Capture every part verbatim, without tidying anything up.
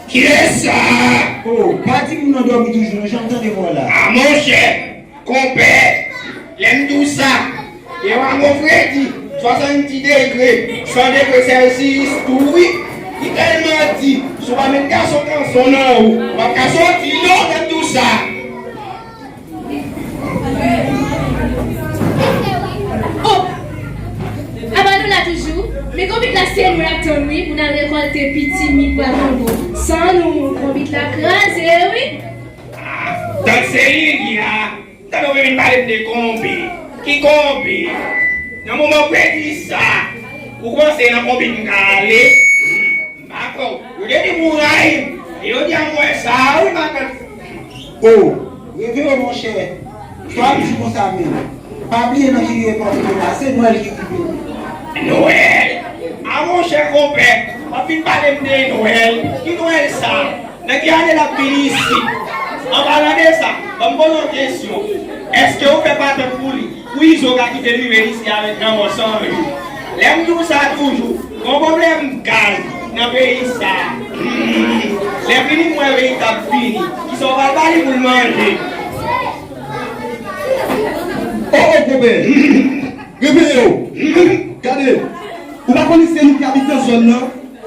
Kiyès sa? Oh, pa di moun nan dòmi toujou, non, jan m tande vwa la. A monchè, konpè, lè m di w sa, e Wago Fredi, swasanndis degre, san degre Celsius tou wi. Li tèlman di, si w pa met gason kanson nan ou, w ap ka soti non, lè m di w sa. Oh! Aba nou la toujou. Men konbit la se nou l ap tann wi pou n al rekòlte pitit mi pwa tonbo. San nou, konbit la kraze wi. Ah, tann se li li a. Tann ou vin pale m de konbit. Ki konbit? Nan moman w di sa, ou panse nan konbit m ka ale? M pa kwè w. Yo te di m ou rayi m. E yo di a m wè sa wi matant. Oh, reveye w monchè. Sa w ap di konsa menm? Pa bliye nan ki epòk nou ye la, se Nwèl ki rive. Nwèl? A monchè konpè, w ap vin pale m de Nwèl. Ki Nwèl sa? Nan ki ane l ap vini isit? An palan de sa, ban m poze w kesyon. Èske ou fè patant pou li? Pou Izo ka kite l rive isit avèk granmò san jou. Lè m di w sa toujou, gon pwoblèm gaz nan peyi sa. Hmm. Lè fini m wè peyi t ap fini. Kisa w pral ba li pou l manje? Oh, oh, konpè! Reveye w! Gade! Ou pa konn se nou ki abitan zòn nan?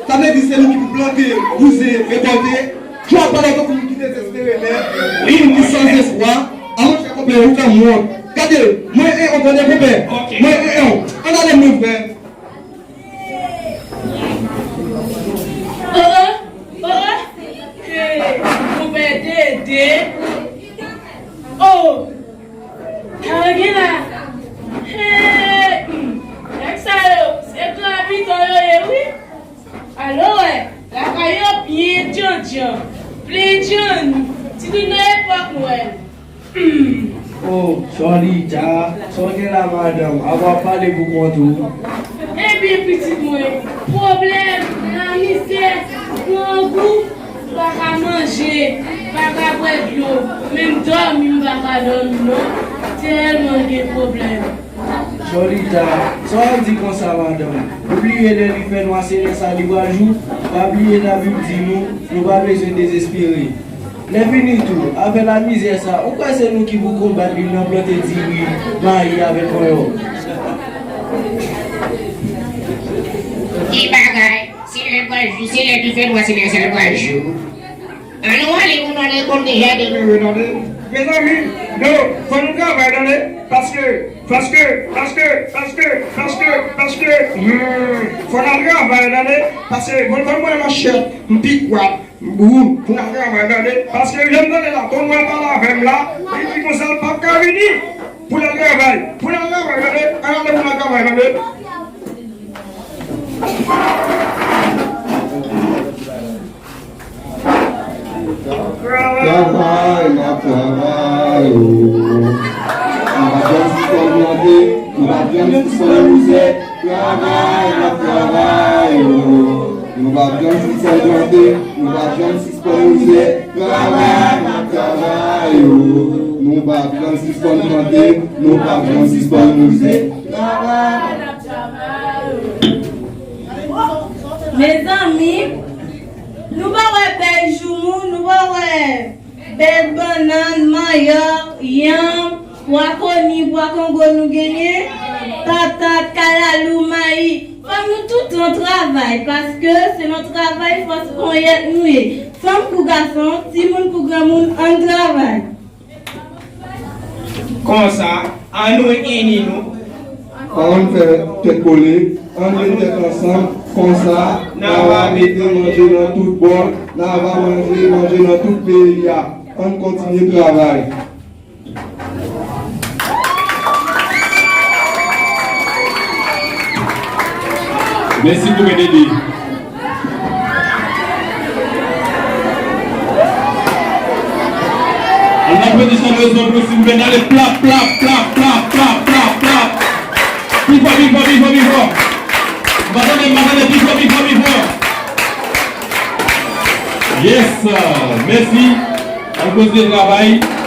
Sa vle di se nou ki pou plante, wouze, rekòlte. Jou ap pale tankou moun ki dezespere nèt, moun ki san espwa. A monchè konpè, ou fè m wont. Gade, mwen e on tande konpè. Mwen e on. Ann ale mwen frè. Oh, oh, oh, oh. Hey, konpè Dede. Oh, sa gen la. Hey, hmm. Nèg sa yo, se grabiton yo ye wi. Alò wè, lakay yo byen djandjan, plen djanni, sitou nan epòk Nwèl. Hmm. Oh, Solita, sa w gen la madanm? Apa w ap pale pou kont ou? Ebyen pitit mwen, pwoblèm, lamizè, grangou, m pa ka manje, m pa ka bwè dlo, menm dòmi m pa ka dòmi non, tèlman gen pwoblèm. Solita, sa w ap di konsa madanm? Ou bliye lè li fè nwa se lè sa li pral jou? Pa bliye Labib di nou, nou pa bezwen dezespere. Lè fini tou, avè lamizè sa, ou kwè se nou ki pou konbat li nan plante diri, mayi avèk mannyòk? Ki bagay? Se lè l pral jou, se lè ki fè nwa, se lè sa l pral jou. Ann nou ale pou n ale konn deja de nou yo, tande. Mezanmi, non, fò nou travay, tande. Paske, paske, paske, paske, paske, paske, hmm, fò n al travay, tande. Paske, bon, fò n pran manchèt, m pi kwat, m boum, pou n al travay, tande. Paske, jan m tande la, tonton al pale avè m la, li di konsa l p ap ka vini. Pou n al travay, pou n al travay, tande. Ann ale pou n al travay, tande. Travay, n ap travay, o. Nou p ap janm sispann plante, nou p ap janm sispann wouze. Travay, n ap travay, o. Nou p ap janm sispann plante, nou p ap janm sispann wouze. Travay, n ap travay, o. Nou p ap janm sispann plante, nou p ap janm sispann wouze. Travay, n ap travay, o. Mezanmi, nou pa wè bèl joumou, nou pa wè bèl bannann, manyòk, yanm, pwa koni, pwa kongo nou genyen, patat, kalalou, mayi. Fò nou toutan travay, paske se nan travay fòs ponyèt nou ye. Fanm kou gason, timoun kou granmoun, ann travay. Konsa, ann nou ini nou. Ann fè tèt kole, ann met tèt ansanm, konsa, n a va mete manje nan tout bò, n a va manje manje nan tout peyi a. Ann kontinye travay. Mèsi pou mèt ede. Ann aplodi sa nou bezwen pou silvouplè. N ale plap, plap, plap. Pi fò, pi fò, pi fò, pi fò. M pa tande, m pa tande, pi fò, pi fò, pi fò. Yes, mèsi. Ann kontinye travay.